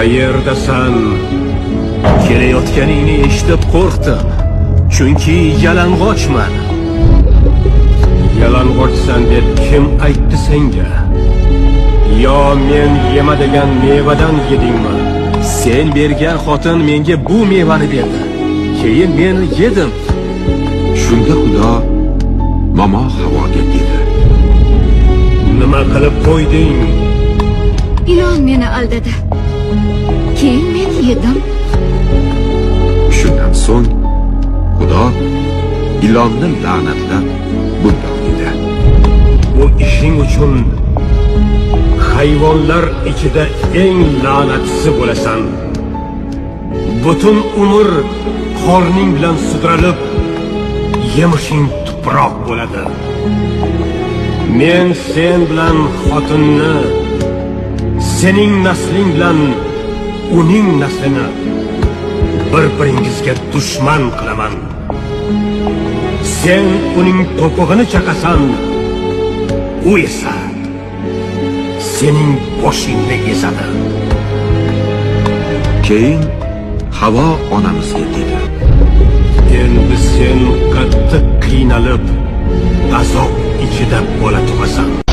Qayerdasan? Kelayotganingni eshitib qo'rqdim. Chunki yalang'ochman. Yalang'ochsan deb kim aytdi senga? Yo men yema degan mevadan yedingmi? Sen bergan xotin menga bu mevani berdi. Keyin men yedim. Shunda Xudo momo Havoga dedi: Nima qilib qo'yding? Ilon meni aldadi. Keyin men yedim. Shundan so'ng Xudo ilonni la'natlab bundoq dedi: Bu ishing uchun hayvonlar ichida eng la'natlisi bo'lasan. Butun umr qorning bilan sudralib, yemishing tuproq bo'ladi. Men sen bilan xotinni, sening nasling bilan uning naslini bir-biringizga dushman qilaman. Sen uning to'pig'ini chaqasan, u esa sening boshingni ezadi. Keyin Havo onamizga dedi: Endi sen qattiq qiynalib, azob ichida bola tug'asan.